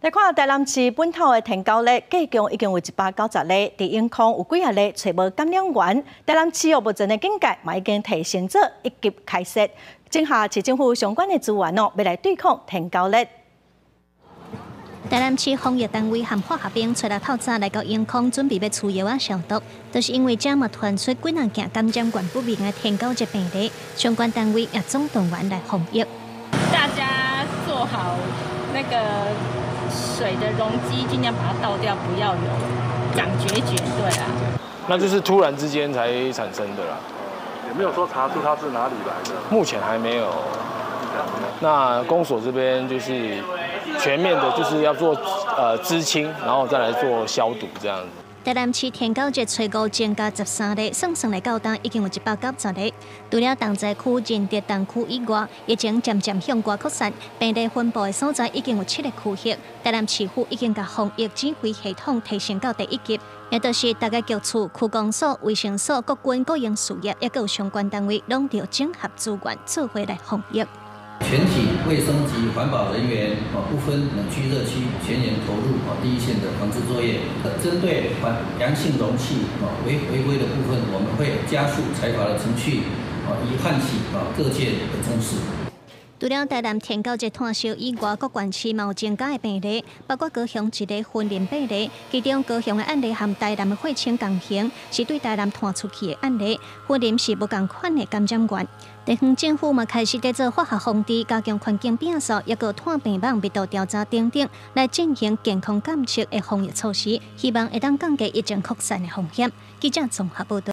來看台南市本土的天狗癘，計共已經有190例，佇永康有幾仔例揣無感染源。台南市哦，目前的警戒嘛已經提升做一級開設，整合市政府相關的資源哦，欲來對抗天狗癘。台南市防疫單位和化學兵揣六透早來到永康，準備欲除藥仔消毒，就是因為遮嘛傳出幾若件感染源不明的天狗熱病例，相關單位也總動員來防疫。大家做好那個水的容積，盡量把它倒掉，不要有長孑孓，對啊。那就是突然之間才產生的啦。有沒有說查出它是哪裡來的？目前還沒有。那公所這邊就是全面的，就是要做孳清，然後再來做消毒這樣子。台南市天狗熱初五增加13例，算算來到今已經有190例。除了重災區仁德東區以外，疫情漸漸向外擴散，病例分布的所在已經有七個區域。台南市府已經共防疫指揮系統提升到第一級，也就是逐个局處、區公所、衛生所、國軍、國營事業，抑閣有相關單位，攏著整合資源，做伙來防疫。全體衛生及環保人員啊，不分冷區熱區，全員投入啊第一線的防治作業。針對陽性容器啊違規的部分，我們會加速裁罰的程序啊，以喚起啊各界的重視。除了台南天狗熱炭燒以外，各縣市嘛有增加的病例，包括高雄一個雲林八例，其中高雄的案例和台南的血清仝型，是對台南傳出去的案例。雲林是無仝款的感染源。地方政府嘛開始佇做化學防治，加強環境摒掃，抑閣炭病網密度調查等等，來進行健康監測的防疫措施，希望會當降低疫情擴散的風險。記者綜合報道。